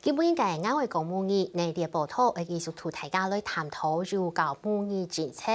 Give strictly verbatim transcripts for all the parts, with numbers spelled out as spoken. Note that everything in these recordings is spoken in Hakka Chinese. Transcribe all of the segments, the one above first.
今晡日个𠊎愛講母語系列報導，愛繼續同大家來探討有關母語政策。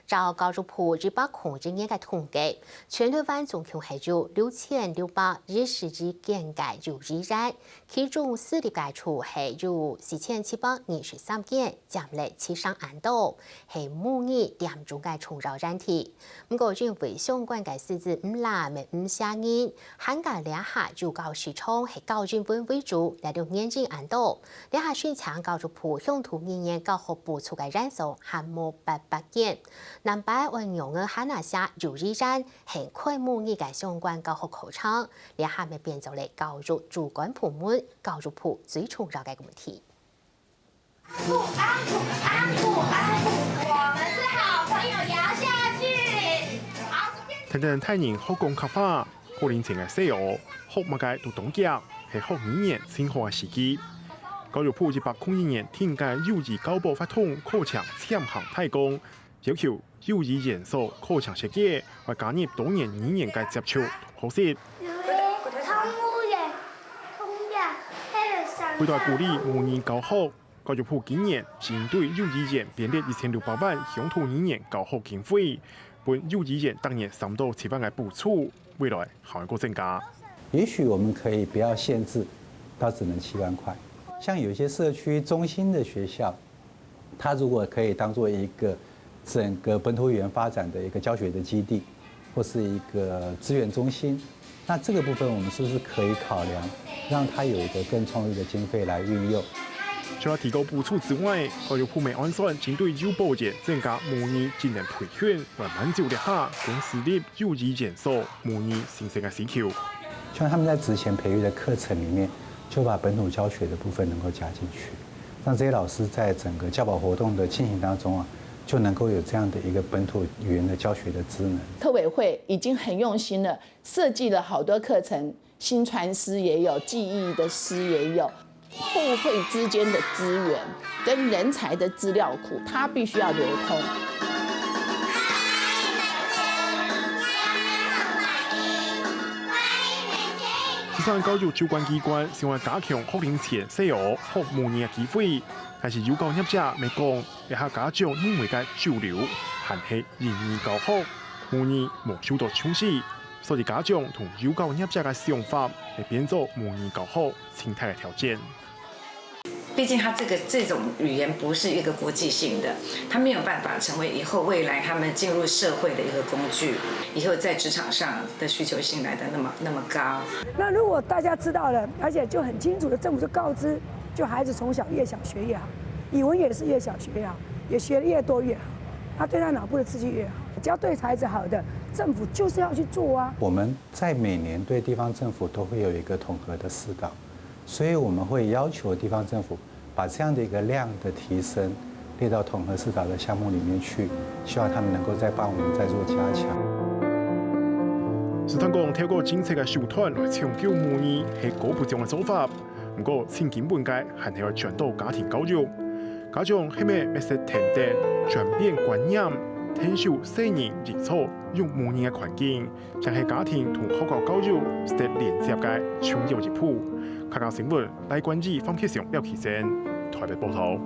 照教育部一百空一年个統計，全台灣總共係有六千六百一十一間个幼稚園，其中私立个就係有四千七百二十三間，佔了七成恁多，係母語佔中个重要議題。 毋過因為相關个師資毋罅乜毋適應，還加這下幼教市場係教英文為主，來到年輕恁多。這下申請教育部鄉土語言教學補助个人數還無八百間。南北愛仰仔還愛寫幼稚園，係開母語个相關教學課程，這下乜變做了教育主管部門、教育部最重要个問題。 等等大人學講客話，學齡前个細孲學麼个都當遽，係學語言盡好个時機。教育部一百空一年定个幼兒教保活動課程漸行大綱，要求 幼兒園所課程設計會加入多元語言个接觸學習。為了鼓勵母語教學，教育部今年針對幼兒園編列一千六百萬鄉土語言教學經費，分幼兒園逐年三到七萬个補助，未來還會再增加。也許我們可以不要限制到只能七萬塊，像有一些社區中心的學校， 它如果可以當作一個整個本土語言發展的一個教學的基地，或是一個資源中心，那這個部分我們是不是可以考量，讓它有一個更充裕的經費來運用？除了提高補助之外，教育部乜打算針對幼保園增加母語技能培訓，來滿足這下公私立幼兒園所母語先生个需求。希望他們在職前培育的課程裡面，就把本土教學的部分能夠加進去。 讓這些老師在整個教保活動的進行當中啊，就能夠有這樣的一個本土語言的教學的職能。客委會已經很用心了，設計了好多課程，薪傳師也有，技藝的師也有，部會之間的資源跟人才的資料庫，它必須要流通。 第三，教育主管機關想愛加強學齡前細孲學母語个機會，但是幼教業者乜講，這下家長認為个主流還係英語教學，母語無受到重視，所以家長同幼教業者个想法會變做母語教學生態个挑戰。 畢竟它這個這種語言不是一個國際性的，它沒有辦法成為以後未來他們進入社會的一個工具，以後在職場上的需求性來得那麼那麼高。那如果大家知道了，而且就很清楚的，政府就告知，就孩子從小越小学越好，语文也是越小学越好，也学得越多越好，他对他脑部的刺激越好，只要对孩子好的，政府就是要去做啊。我们在每年对地方政府都会有一个统合的试导，所以我们会要求地方政府把这样的一个量的提升列到统合试导的项目里面去，希望他们能够再帮我们再做加强。虽然讲透过政策个手段来抢救母语系高不中个做法，毋过趁根本个还系要转到家庭教育。家长系毋系乜使跈等转变观念，天生细人认错用母语个环境， 像系家庭同学校教育得连接个重要一步。客家新闻，赖冠宇、方启祥、廖启珍，台北报道。